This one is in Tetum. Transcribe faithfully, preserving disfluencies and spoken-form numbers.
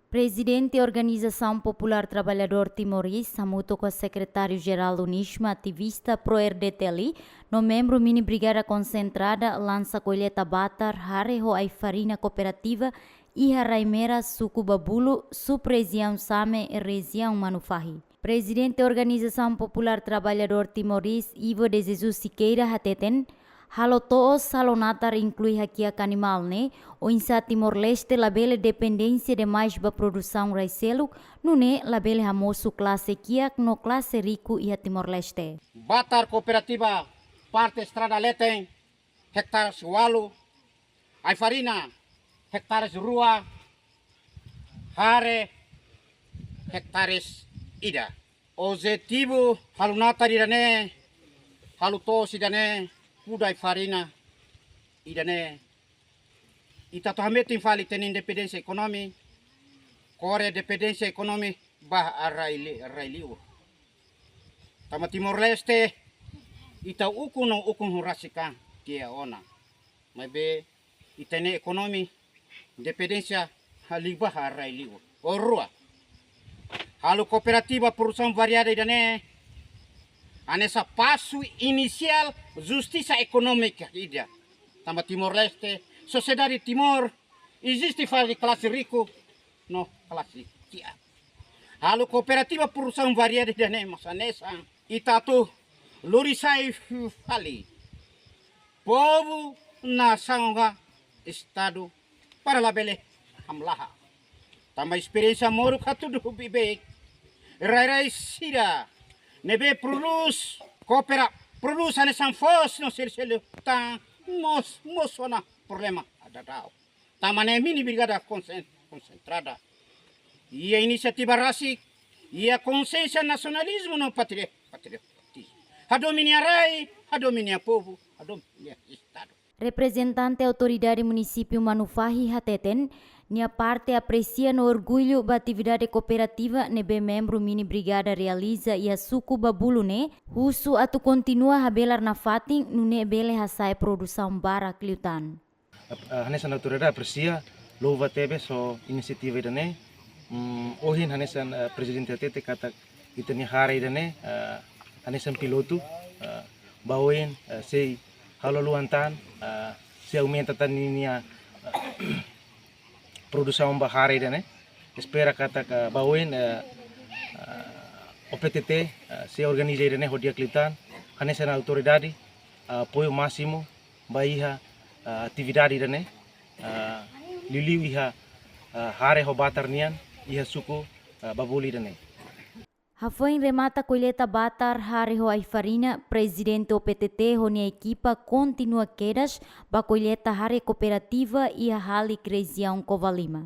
Prezidente Organizasaun Populár Traballadór Timor-Leste, hamutuk ho Sekretáriu-Jerál UNISMA, ativista pró-R D T L, no membru mini brigada konsentrada lansa kolleita batar, hare ho ai-farina kooperativa iha Raimera, suku Babulu, sub-rejiaun Same, rejiaun Manufahi. Prezidente Organizasaun Populár Traballadór Timor-Leste, Ivo de Jesus Siqueira, hateten, halo to'os, halo natar, inklui hakiak animál ne'e, oinsá Timor-Leste labele dependénsia demais ba produsaun rai-seluk, nune'e labele hamosu klase kiak no klase riku iha Timor-Leste. Batar kooperativa parte estrada leten, hektares ualu, ai-farina, hektares rua, hare, hektares ida. Objetivu halo natar ida-ne'e, halo to'os ida-ne'e, kuda ai-farina ida-ne'e, ita atu hametin fali ita-nia independénsia ekonomi, kore independénsia ekonomi ba rai li-, rai liur. Tanba Timor-Leste, ita ukun no ukun hurasikan tiha ona. Maibé, ita-nia ekonomi, independénsia, hali ba rai liur. Rua. Halo kooperativa produsaun variada ida-ne'e, hanesan pasu inisiál justisa ekonómika ida. Tanba Timor-Leste, sosiedade Timor, eziste fali klase riku no klase kiak. Halo kooperativa produsaun variada ida-ne'e mós hanesan ita atu lori sai fali povu, nasaun ka Estadu para labele hamlaha. Tanba esperiénsia moruk hatudu bibeik, rai-rai sira ne'ebé prodús, koopera, prodús hanesan foos no selu-selu tan mós, mós ona problema daudaun. Tanba ne'e mini brigada konsen-, konsentrada iha inisiativa rasik, iha konsiénsia nasionalizmu no patrio-, patriotizmu. Hadomi nia rai, hadomi nia povu, hadomi nia Estadu. Reprezentante Autoridade Munisípiu Manufahi hateten, nia parte apresia no orgullu ba atividade kooperativa ne'ebé membru mini brigada realiza iha suku Babulu ne'e, husu atu kontinua habelar nafatin nune'e bele hasa'e produsaun barak liután. Ap-, ah, hanesan autoridade apresia, louva tebes ho inisiativa ida-ne'e. Mm, ohin hanesan, ah, prezidente hatete katak ita-nia hare ida-ne'e, ah, hanesan pilotu, ah, ba oin, ah, sei halo luan tan, ah, sei aumenta tan ninia, ah, produsaun ba hare ida-ne'e. Espera katak, ah, ba oin, ah, ah, O P T T, ah, sei organiza ida-ne'e ho di'ak liután, hanesan autoridade, ah, apoiu másimu ba iha, ah, atividade ida-ne'e, ah, liuliu iha, ah, hare ho batar nian, iha suku, ah, Babulu ida-ne'e. Hafoin remata kolleita batar, hare ho ai-farina, prezidente O P T T ho nia ekipa kontinua kedas ba kolleita hare kooperativa iha Halik, rejiaun Covalima.